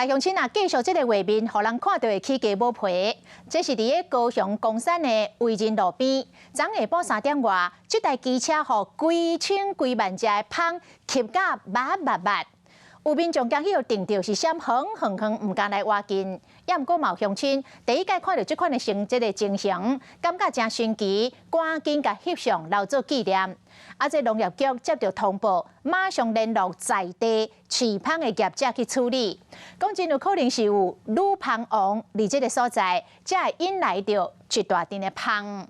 來鄉親啊，繼續這个畫面，予人看著會起雞毛皮。這是佇个高雄岡山的維仁路邊，昨下晡3點外，這台機車予幾千幾萬隻的蜂吸甲密密密。有民眾驚去予叮著，是閃遠遠遠，毋敢來倚近。也毋過嘛有鄉親第一擺看著這款的成這个情形，感覺誠神奇，趕緊共翕相留做紀念。啊，這農業局接著通報，馬上聯絡在地飼蜂的業者去處理。講真有可能是有女蜂王佇這个所在，才會引來著一大陣的蜂。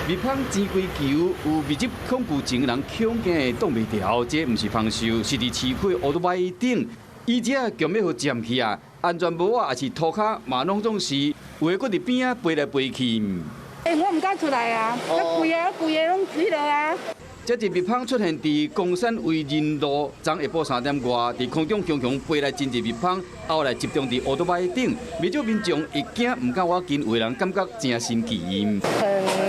蜜蜂煎規球，有密集恐懼症的人恐驚會擋袂牢。這毋是蜂獸，是佇市區烏多擺頂，椅子強欲予佔去啊！安全帽啊，抑是塗跤嘛，攏總是有的閣佇邊仔飛來飛去。欸，我毋敢出來啊！規个規个攏彼落啊！這隻蜜蜂出現佇岡山維仁路，昨下晡3點外，佇空中雄雄飛來真濟蜜蜂，後來集中佇烏多擺頂，袂少民眾會驚毋敢倚近，有人感覺誠神奇。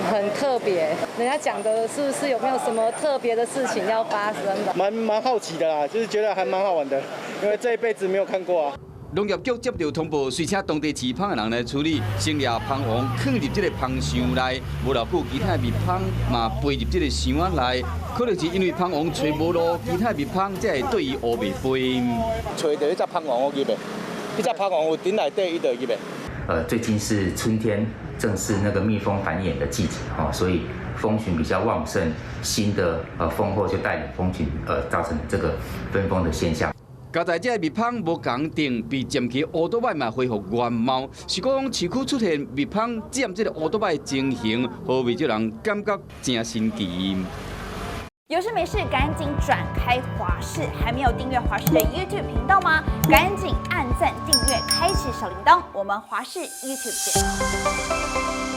很特別，人家講的是不是有沒有什麼特別的事情要發生的？蠻好奇的啦，就是覺得還蠻好玩的，因為這一輩子沒有看過啊。農業局接著通報，隨請當地飼蜂的人來處理，先掠蜂王，囥入這个蜂箱內，無偌久，其他的蜜蜂嘛飛入這个箱仔內，可能是因為蜂王揣無路，其他的蜜蜂才會對伊烏白飛。揣著彼隻蜂王好入的，彼隻蜂王有頂內底，伊就入的。最近是春天，正是那個蜜蜂繁衍的季節，哦，所以蜂群比較旺盛，新的蜂後就帶領蜂群，造成這個分蜂的現象。佳哉這个蜜蜂無仝叮，被佔去烏多擺嘛恢復原貌，是講市區出現蜜蜂佔這个烏多擺情形，予袂少人感覺誠神奇。有事沒事趕緊轉開華視，還沒有訂閱華視的 YouTube 頻道嗎？趕緊按讚、訂閱、開啟小鈴鐺，我們華視 YouTube 見。